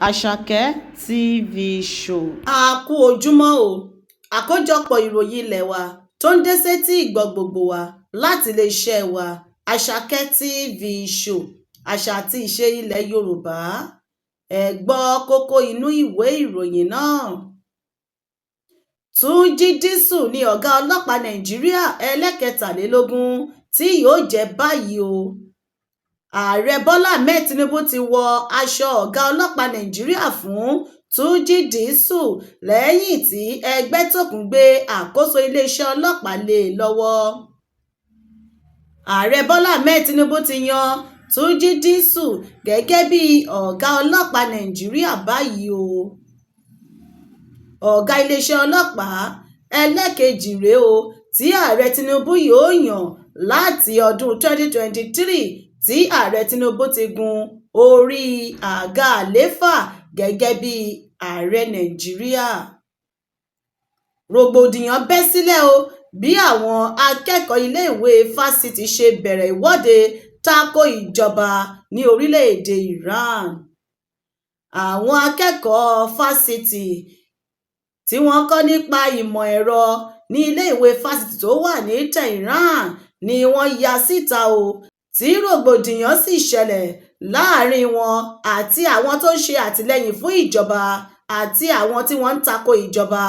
Àṣàkẹ́ TV Show. A kú ojúmọ́ o. Àkójọpọ̀ ìròyìn ilé wa tó ń dé sétí ìgbọ́ gbogbo wa láti iléeṣẹ́ wa, Àṣàkẹ́ TV Show, àṣà àti ìṣe ilẹ̀ Yorùbá. Ẹ gbọ́ kókó inú ìwé ìròyìn náà. Túnjí Dísù ní ọ̀gá ọlọ́pàá Nàìjíríà ẹlẹ́kẹtàlélógún tí yóò jẹ́ báyìí o. Ààrẹ Bọ́lá Ahmed Tinubu ti wọ aṣọ ọ̀gá ọlọ́pàá Nàìjíríà fún Túnjí Dísù lẹ́yìn tí Ẹgbẹ́tókun gbé àkóso iléeṣẹ́ ọlọ́pàá lé e lọ́wọ́. Ààrẹ Bọ́lá Ahmed Tinubu ti yan Túnjí Dísù gẹ́gẹ́ bí ọ̀gá ọlọ́pàá Nàìjíríà báyìí o. Ọ̀gá iléeṣẹ́ ọlọ́pàá ẹlẹ́ẹ̀kejì rèé o tí Ààrẹ Tinubu yóò yàn láti ọdún 2023 tí Ààrẹ Tinubu ti gun orí àga àlééfà gẹ́gẹ́ bí ààrẹ Nàìjíríà. Rògbòdìyàn bẹ́ sílẹ̀ o bí àwọn akẹ́kọ̀ọ́ iléèwé fásitì ṣe bẹ̀rẹ̀ ìwọ́de ta ko ìjọba ní orílẹ̀-èdè Iran. Àwọn akẹ́kọ̀ọ́ fásitì tí wọ́n kọ́ nípa ìmọ̀ ẹ̀rọ ní iléèwé fásitì tó wà ní Tehran ni wọ́n ya síta o, tí rògbòdìyàn sì ṣẹlẹ̀ láàrin wọn àti àwọn tó ń ṣe àtìlẹ́yìn fún ìjọba àti àwọn tí wọ́n ń tako ìjọba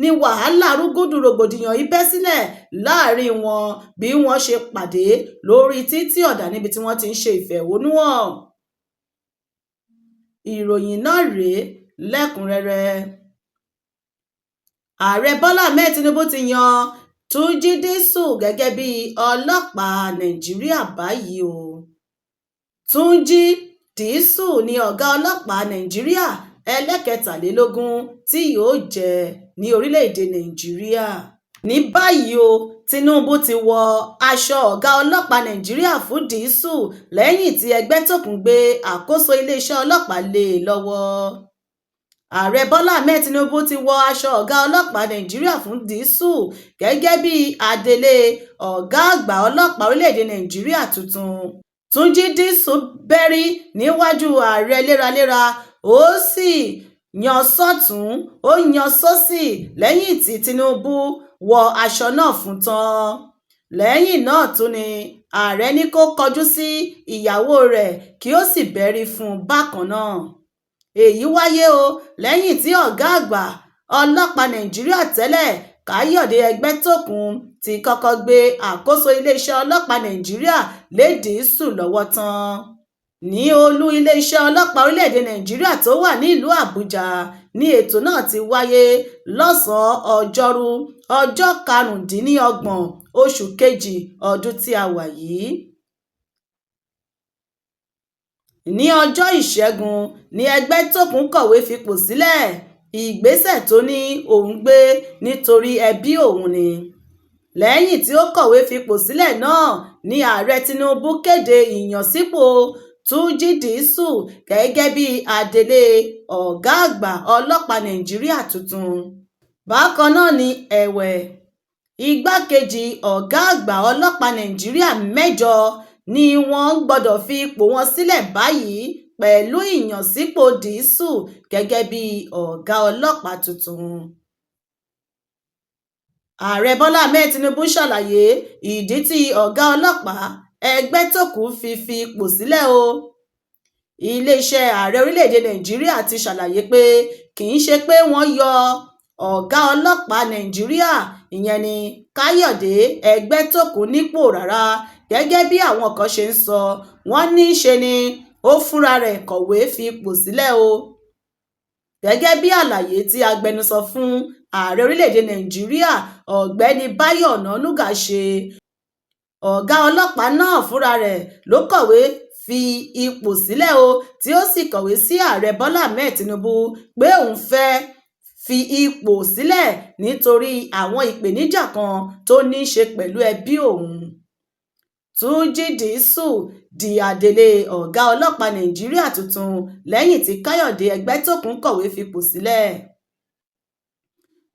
ní wàhálà rúgúdù rògbòdìyàn yìí bẹ́ sílẹ̀ láàrin wọn bí wọ́n ṣe pàdé lórí títí ọ̀dà níbi tí wọ́n ti ń ṣe ìfẹ̀hónúhàn. Ìròyìn náà rèé lẹ́kùnrẹ́rẹ́. Ààrẹ Bọ́lá Ahmed Tinubu ti yan Túnjí Dísù gẹ́gẹ́ bí ọlọ́pàá Nàìjíríà báyìí o. Túnjí Dísù ní ọ̀gá ọlọ́pàá Nàìjíríà ẹlẹ́kẹtàlélógún tí yóò jẹ́ ní orílẹ̀-èdè Nàìjíríà. Ní báyìí o, Tinubu ti wọ aṣọ ọ̀gá ọlọ́pàá Nàìjíríà fún Dísù lẹ́yìn tí Ẹgbẹ́tókun gbé àkóso iléeṣẹ́ ọlọ́pàá lé e lọ́wọ́. Ààrẹ Bọ́lá Ahmed Tinubu ti wọ aṣọ ọ̀gá ọlọ́pàá Nàìjíríà fún Dísù gẹ́gẹ́ bí adelé ọ̀gá àgbà ọlọ́pàá orílẹ̀-èdè Nàìjíríà tuntun. Túnjí Dísù bẹ́rí níwájú ààrẹ léraléra, ó sì yan sọ́tùn-ún ó yan sósì lẹ́yìn tí Tinubu wọ aṣọ náà fún tán. Lẹ́yìn náà tún ni ààrẹ ní kó kọjú sí ìyàwó rẹ̀ kí ó sì bẹ́rí fún un bákan náà. Èyí wáyé o lẹ́yìn tí ọ̀gá àgbà ọlọ́pàá Nàìjíríà tẹ́lẹ̀, Káyọ̀dé Ẹgbẹ́tókun, ti kọ́kọ́ gbé àkóso iléeṣẹ́ ọlọ́pàá Nàìjíríà lé Dísù lọ́wọ́ tán. Ní olú iléeṣẹ́ ọlọ́pàá orílẹ̀-èdè Nàìjíríà tó wà nílùú Àbújá ní ètò náà ti wáyé lọ́sàn-án Ọjọ́rú, ọjọ́ 25 oṣù kejì ọdún tí a wà yìí. Ní ọjọ́ Ìṣẹ́gun ní Ẹgbẹ́tókun kọ̀wé fipò sílẹ̀, ìgbésẹ̀ tó ní òun gbé nítorí ẹbí òun ni. Lẹ́yìn tí ó kọ̀wé fipò sílẹ̀ náà ní Ààrẹ Tinubu kéde ìyànsípò Túnjí Dísù gẹ́gẹ́ bí adelé ọ̀gá àgbà ọlọ́pàá Nàìjíríà tuntun. Bákan náà ní ẹ̀wẹ̀, igbákejì ọ̀gá àgbà ọlọ́pàá Nàìjíríà mẹ́jọ ni wọ́n gbọ́dọ̀ fi ipò wọn sílẹ̀ báyìí pẹ̀lú ìyànsípò Dísù gẹ́gẹ́ bí ọ̀gá ọlọ́pàá tuntun. Ààrẹ Bọ́lá Ahmed Tinubu ṣàlàyé ìdí tí ọ̀gá ọlọ́pàá Ẹgbẹ́tókun fi fi ipò sílẹ̀ o. Iléeṣẹ́ ààrẹ orílẹ̀-èdè Nàìjíríà ti ṣàlàyé pé kì í ṣe pé wọ́n yọ ọ̀gá ọlọ́pàá Nàìjíríà, ìyẹn ní Káyọ̀dé Ẹgbẹ́tókun, nípò rárá gẹ́gẹ́ bí àwọn kan ṣe ń sọ. Wọ́n ní ṣe ni ó fúnra rẹ̀ kọ̀wé fi ipò sílẹ̀ o. Gẹ́gẹ́ bí àlàyé tí agbẹnusọ fún ààrẹ orílẹ̀-èdè Nàìjíríà, Ọ̀gbẹ́ni Báyọ̀ Ọ̀nànúgà ṣe, ọ̀gá ọlọ́pàá náà fúnra rẹ̀ ló kọ̀wé fi ipò sílẹ̀ o, tí ó sì kọ̀wé sí Ààrẹ Bọ́lá Ahmed Tinubu pé òun fẹ́ fi ipò sílẹ̀ nítorí àwọn ìpèníjà kan tó ní í ṣe pẹ̀lú ẹbí òun. Túnjí Dísù di adelé ọ̀gá ọlọ́pàá Nàìjíríà tuntun lẹ́yìn tí Káyọ̀dé Ẹgbẹ́tókun kọ̀wé fipò sílẹ̀.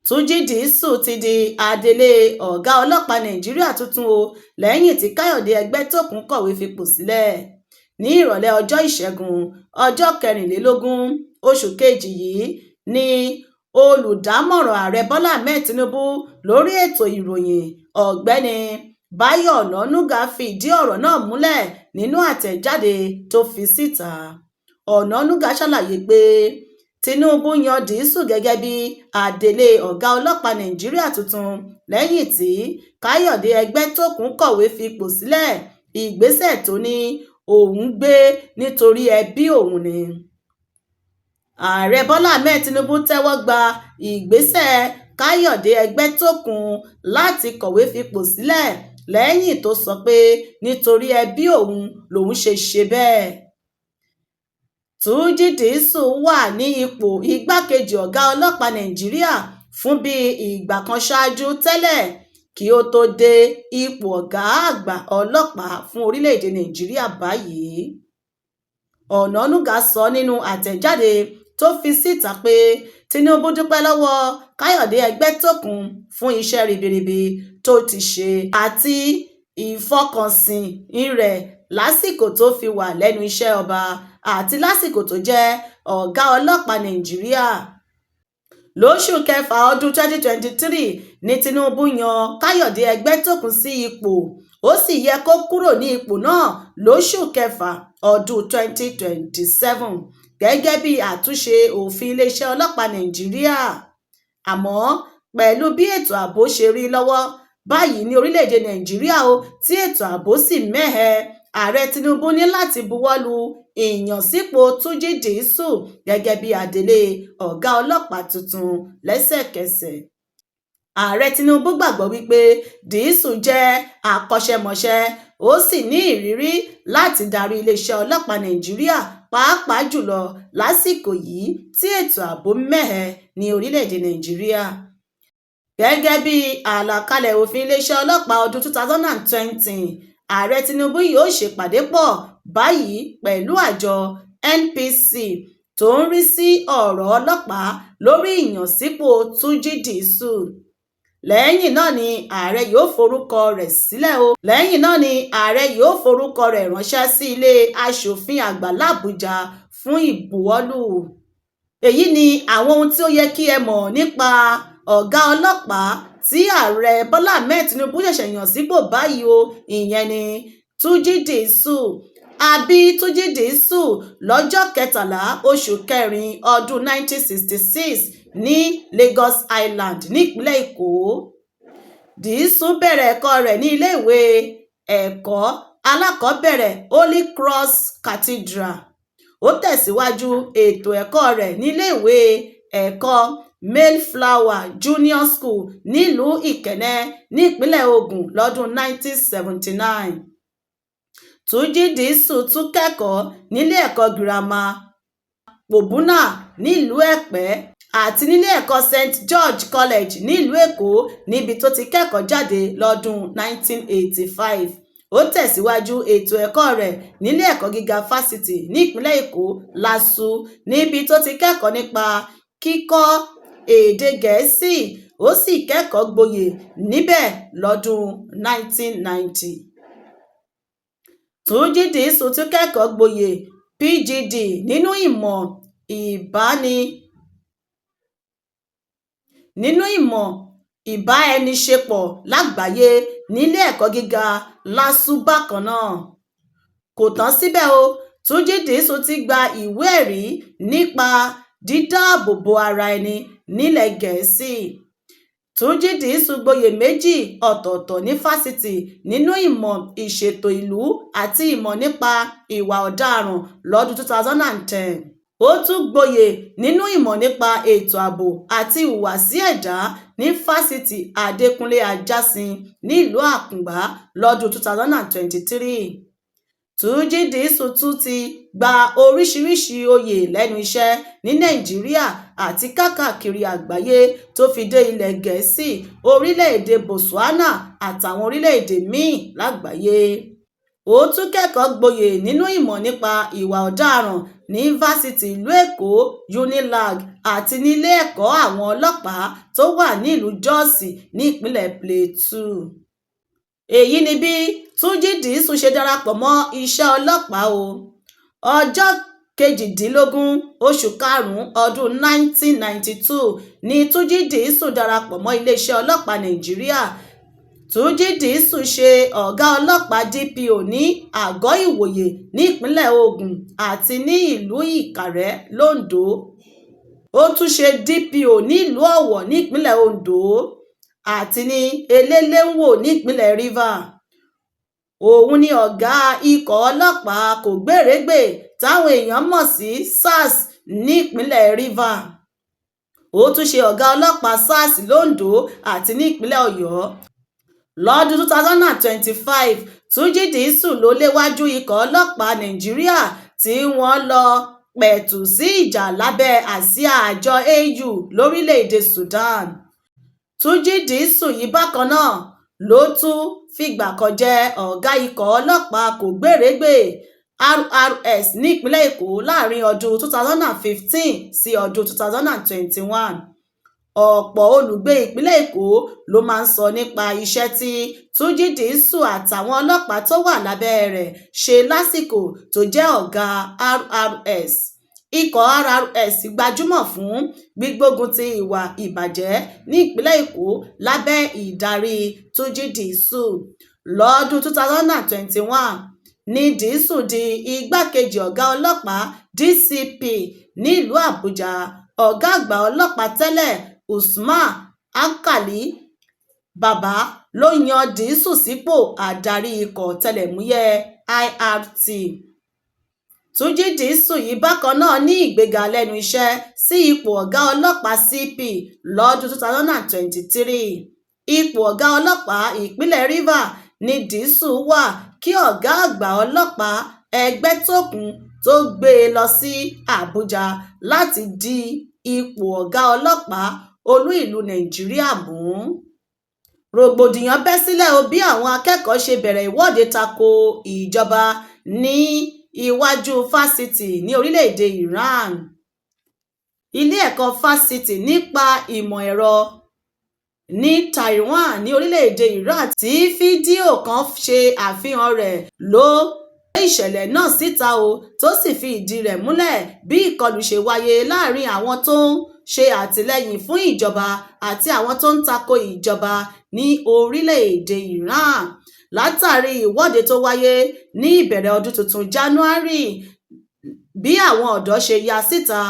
Túnjí Dísù ti di adelé ọ̀gá ọlọ́pàá Nàìjíríà tuntun o lẹ́yìn tí Káyọ̀dé Ẹgbẹ́tókun kọ̀wé fipò sílẹ̀. Ní ìrọ̀lẹ́ ọjọ́ Ìṣẹ́gun, ọjọ́ 24 oṣù kejì yìí ni olùdámọ̀ràn Ààrẹ Bọ́lá Ahmed Tinubu lórí ètò ìròyìn, Ọ̀gbẹ́ni Báyọ̀ Ọ̀nànúgà, fìdí ọ̀rọ̀ náà múlẹ̀ nínú àtẹ̀jáde tó fi síta. Ọ̀nànúgà ṣàlàyé pé Tinubu yan Disu gẹ́gẹ́ bí adelé ọ̀gá ọlọ́pàá Nàìjíríà tuntun lẹ́yìn tí Káyọ̀dé Ẹgbẹ́tókun kọ̀wé fipò sílẹ̀, ìgbésẹ̀ tó ní òun gbé nítorí ẹbí òun ni. Ààrẹ Bọ́lá Ahmed Tinubu tẹ́wọ́ gba ìgbésẹ̀ Káyọ̀dé Ẹgbẹ́tókun láti kọ̀wé fipò sílẹ̀ lẹ́yìn tó sọ pé nítorí ẹbí òun lòún ṣe ṣe bẹ́ẹ̀. Túnjí Dìísù wà ní ipò igbákejì ọ̀gá ọlọ́pàá Nàìjíríà fún bí ìgbà kan ṣáájú tẹ́lẹ̀ kí ó tó dé ipò ọ̀gá àgbà ọlọ́pàá fún orílẹ̀-èdè Nàìjíríà báyìí. Ọ̀nànúgà sọ nínú àtẹ̀jáde tó fi síta pé Tinubu dúpẹ́ lọ́wọ́ Káyọ̀dé Ẹgbẹ́tókun fún iṣẹ́ ribiribi tó ti ṣe àti ìfọkànsìn rẹ̀ lásìkò tó fi wà lẹ́nu iṣẹ́ ọba àti lásìkò tó jẹ́ ọ̀gá ọlọ́pàá Nàìjíríà. Lóṣù kẹfà ọdún 2023 ní Tinubu yan Káyọ̀dé Ẹgbẹ́tókun sí ipò, ó sì yẹ kó kúrò ní ipò náà lóṣù kẹfà ọdún 2027 gẹ́gẹ́ bí àtúnṣe òfin iléeṣẹ́ ọlọ́pàá Nàìjíríà. Àmọ́ pẹ̀lú bí ètò ààbò ṣe rí lọ́wọ́ báyìí ní orílẹ̀-èdè Nàìjíríà ó tí ètò ààbò sì mẹ́hẹ, Ààrẹ Tinubu ní láti buwọ́lu ìyànsípò Túnjí Dìísù gẹ́gẹ́ bí adelé ọ̀gá ọlọ́pàá tuntun lẹ́sẹ̀kẹsẹ̀. Ààrẹ Tinubu gbàgbọ́ wípé Dìísù jẹ́ akọ́ṣẹ́mọṣẹ́, ó sì ní ìrírí láti darí iléeṣẹ́ ọlọ́pàá Nàìjíríà, pàápàá jùlọ lásìkò yìí tí ètò ààbò mẹ́hẹ ní orílẹ̀-èdè Nàìjíríà. Gẹ́gẹ́ bí àlàkalẹ̀ òfin iléeṣẹ́ ọlọ́pàá ọdún 2020, Ààrẹ Tinubu yóò ṣèpàdé pọ̀ báyìí pẹ̀lú àjọ NPC tó ń rí sí ọ̀rọ̀ ọlọ́pàá lórí ìyànsípò Túnjí Dìísù. Lẹ́yìn náà ni ààrẹ yóò forúkọ rẹ̀ sílẹ̀ o. Lẹ́yìn náà ni ààrẹ yóò forúkọ rẹ̀ ránṣẹ́ sí ilé aṣòfin àgbà làbújá fún ìbuwọ́lù. Èyí ni àwọn ohun tí ó yẹ kí ẹ mọ̀ nípa ọ̀gá ọlọ́pàá tí Ààrẹ Bọ́lá Ahmed Tinubu ṣẹ̀ṣẹ̀ yàn sípò báyìí o, ìyẹn ni Túnjí Dìísù. A bí Túnjí Dìísù lọ́jọ́ 13 oṣù kẹrin ọdún 1966 ní Lagos Island nípínlẹ̀ Èkó. Dìísù bẹ̀rẹ̀ ẹ̀kọ́ rẹ̀ ní iléèwé ẹ̀kọ́ alákọ̀ọ́bẹ̀rẹ̀ Holy Cross Cathedral. Ó tẹ̀síwájú ètò ẹ̀kọ́ rẹ̀ níléèwé ẹ̀kọ́ Mayflower Junior School nílùú Ìkẹ́nnẹ́ nípínlẹ̀ Ògùn lọ́dún 1979. Túnjí Dìísù tún kẹ́kọ̀ọ́ nílé ẹ̀kọ́ girama Pobúnà nílùú Ẹ̀pẹ́ àti nílé ẹ̀kọ́ St George College nílùú Èkó níbi tó ti kẹ́kọ̀ọ́ jáde lọ́dún 1985. Ó tẹ̀síwájú ètò ẹ̀kọ́ rẹ̀ nílé ẹ̀kọ́ gíga fásitì nípínlẹ̀ Èkó, LASU, níbi tó ti kẹ́kọ̀ọ́ nípa kíkọ́ èdè Gẹ̀ẹ́sì, ó sì kẹ́kọ̀ọ́ gboyè níbẹ̀ lọ́dún 1990. Túnjí Dìísù tún kẹ́kọ̀ọ́ gboyè PGD nínú ìmọ̀ ìbáraẹniṣepọ̀ lágbàáyé nílé ẹ̀kọ́ gíga LASU bákan náà. Kò tán síbẹ̀ o, Túnjí Dìísù ti gba ìwé ẹ̀rí nípa dídáàbòbò ara ẹni nílẹ̀ Gẹ̀ẹ́sì. Túnjí Dìísù gboyè méjì ọ̀tọ̀ọ̀tọ̀ ní fásitì nínú ìmọ̀ ìṣètò ìlú àti ìmọ̀ nípa ìwà ọ̀daràn lọ́dún 2010. Ó tún gboyè nínú ìmọ̀ nípa ètò ààbò àti ìhùwàsí ẹ̀dá ní fásitì Adékúnlé Ajásin nílùú Àkùngbá lọ́dún 2023. Túnjí Dìísù tún ti gba oríṣiríṣi oyè lẹ́nu iṣẹ́ ní Nàìjíríà àti káàkiri àgbáyé tó fi dé ilẹ̀ Gẹ̀ẹ́sì, orílẹ̀-èdè Botswana àtàwọn orílẹ̀-èdè míì lágbàáyé. Ó tún kẹ́kọ̀ọ́ gboyè nínú ìmọ̀ nípa ìwà ọ̀daràn ní fásitì ìlú Èkó UNILAG àti nílé ẹ̀kọ́ àwọn ọlọ́pàá tó wà nílùú Jọ́ọ̀sì nípínlẹ̀ Plateau. Èyí ni bí Túnjí Dìísù ṣe darapọ̀ mọ́ iṣẹ́ ọlọ́pàá o. Ọjọ́ 18 oṣù karùn-ún ọdún 1992 ní Túnjí Dìísù darapọ̀ mọ́ iléeṣẹ́ ọlọ́pàá Nàìjíríà. Túnjí Dìísù ṣe ọ̀gá ọlọ́pàá DPO ní Àgọ́ Ìwòye nípínlẹ̀ Ògùn àti ní ìlú Ìkàrẹ́ lOńdó. Ó tún ṣe DPO nílùú Ọ̀wọ̀ nípínlẹ̀ Ondo àti ní Eléléwò nípínlẹ̀ Rivers. Òun ni ọ̀gá ikọ̀ ọlọ́pàá kògbérèégbè táwọn èèyàn mọ̀ sí SARS nípínlẹ̀ Rivers. Ó tún ṣe ọ̀gá ọlọ́pàá SARS lOńdó àti nípínlẹ̀ Ọ̀yọ́. Lọ́dún 2025, Túnjí Dìísù ló léwájú ikọ̀ ọlọ́pàá Nàìjíríà tí wọ́n lọ́ọ́ pẹ̀tù sí ìjà lábẹ́ àsíá àjọ AU lórílẹ̀‐èdè Sudan. Túnjí Dìísù yìí bákan náà ló tún fìgbà kan jẹ́ ọ̀gá ikọ̀ ọlọ́pàá kògbérèégbè RRS nípínlẹ̀ Èkó láàrin ọdún 2015 sí ọdún 2021. Ọ̀pọ̀ olùgbé ìpínlẹ̀ Èkó ló máa ń sọ nípa iṣẹ́ tí Túnjí Dìísù àtàwọn ọlọ́pàá tó wà lábẹ́ rẹ̀ ṣe lásìkò tó jẹ́ ọ̀gá RRS. Ikọ̀ RRS gbajúmọ̀ fún gbígbógun ti ìwà ìbàjẹ́ ní ìpínlẹ̀ Èkó lábẹ́ ìdarí Túnjí Dìísù. Lọ́dún 2021 ní Dìísù di igbákejì ọ̀gá ọlọ́pàá DCP nílùú Àbújá. Ọ̀gá àgbà ọlọ́pàá tẹ́lẹ̀ Usman Alkali Baba ló yan Dìísù sípò adarí ikọ̀ ọ̀tẹlẹ̀múyẹ́ IRT. Túnjí Dìísù yìí bákan náà ní ìgbéga lẹ́nu iṣẹ́ sí ipò ọ̀gá ọlọ́pàá CP lọ́dún 2023. Ipò ọ̀gá ọlọ́pàá ìpínlẹ̀ Rivers ní Dìísù wà kí ọ̀gá àgbà ọlọ́pàá Ẹgbẹ́tókun tó gbé e lọ sí Àbújá láti di ipò ọ̀gá ọlọ́pàá olú ìlú Nàìjíríà mú. Rògbòdìyàn bẹ́ sílẹ̀ o bí àwọn akẹ́kọ̀ọ́ ṣe bẹ̀rẹ̀ ìwọ́de ta ko ìjọba ní iwájú fásitì ní orílẹ̀-èdè Iran. Ilé ẹ̀kọ́ fásitì nípa ìmọ̀ ẹ̀rọ ní Tehran ní orílẹ̀-èdè Iran tí fídíò kan ṣe àfihàn rẹ̀ ló gbé ìṣẹ̀lẹ̀ náà síta o, tó sì fi ìdí rẹ̀ múlẹ̀ bí ìkọlù ṣe wáyé láàrin àwọn tó ń ṣe àtìlẹ́yìn fún ìjọba àti àwọn tó ń tako ìjọba ní orílẹ̀-èdè Iran látàrí ìwọ́de tó wáyé ní ìbẹ̀rẹ̀ ọdún tuntun January, bí àwọn ọ̀dọ́ ṣe ya síta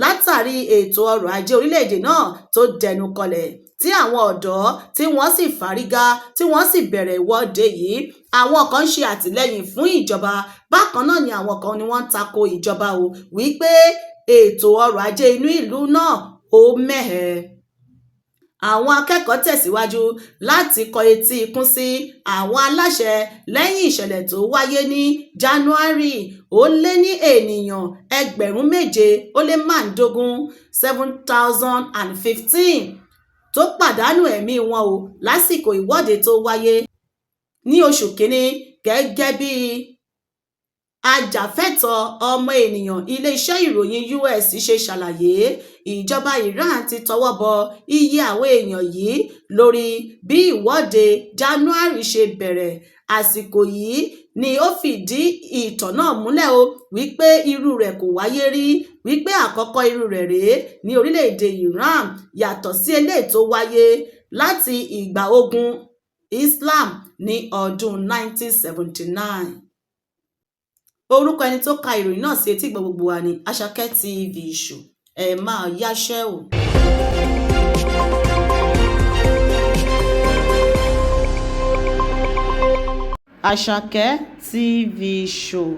látàrí ètò ọrọ̀ ajé orílẹ̀-èdè náà tó dẹnu kọlẹ̀, tí àwọn ọ̀dọ́ tí wọ́n sì fárígá tí wọ́n sì bẹ̀rẹ̀ ìwọ́de yìí. Àwọn kan ń ṣe àtìlẹ́yìn fún ìjọba, bákan náà ni àwọn kan ni wọ́n ń tako ìjọba o wípé ètò ọrọ̀ ajé inú ìlú náà ó mẹ́hẹ. Àwọn akẹ́kọ̀ọ́ tẹ̀síwájú láti kọ etí ikún sí àwọn aláṣẹ lẹ́yìn ìṣẹ̀lẹ̀ tó wáyé ní January. Ó lé ní ènìyàn 7,015, 7,015, tó pàdánù ẹ̀mí wọn o lásìkò ìwọ́de tó wáyé ní oṣù kínní, gẹ́gẹ́ bí ajàfẹ́tọ̀ọ́ ọmọ ènìyàn iléeṣẹ́ ìròyìn US ṣe ṣàlàyé. Ìjọba Iran ti tọwọ́ bọ iye àwọn èèyàn yìí lórí bí ìwọ́de January ṣe bẹ̀rẹ̀. Àsìkò yìí ni ó fìdí ìtàn náà múlẹ̀ o wípé irú rẹ̀ kò wáyé rí, wípé àkọ́kọ́ irú rẹ̀ rèé ní orílẹ̀-èdè Iran yàtọ̀ sí eléyìí tó wáyé láti ìgbà ogun Islam ní ọdún 1979. Orúkọ ẹni tó ka ìròyìn náà sí etí ìgbọ́ gbogbo wa ní Àṣàkẹ́ TV Show. Ẹ máa yáṣẹ́ o. Àṣàkẹ́ TV Show.